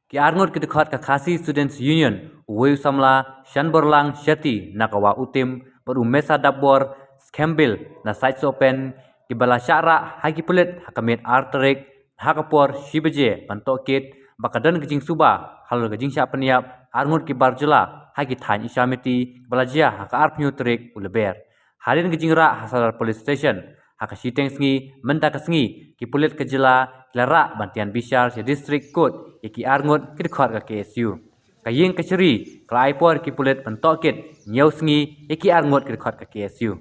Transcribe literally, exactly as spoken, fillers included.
Ki arngut ki dkhot ka Khasi Students Union, uwei u samla Shanborlang Shetty na ka Wah Utim bad u Mesa Dabbor Skembil na Sait Sohpen, kiba la shah rah ha ki pulit ha ka miet ar tarik ha ka por shi baje ban tohkit ba ka don ka jingsuba halor ka jingshah pynïap arngut ki bar jylla ha ki thaiñ Isha Miti, kiba la jia ha ka arphew tarik u Lber. Hadien ka jingrah ha Sadar Police Station ha ka shiteng sngi mynta ka sngi, ki pulit ka jylla ki la rah ban tian bishar sha District Court ïa ki arngut ki dkhot ka K S U. Ka ïing kashari ka la ai por ki pulit ban tohkit hynñiew sngi ïa ki arngut ki dkhot ka K S U.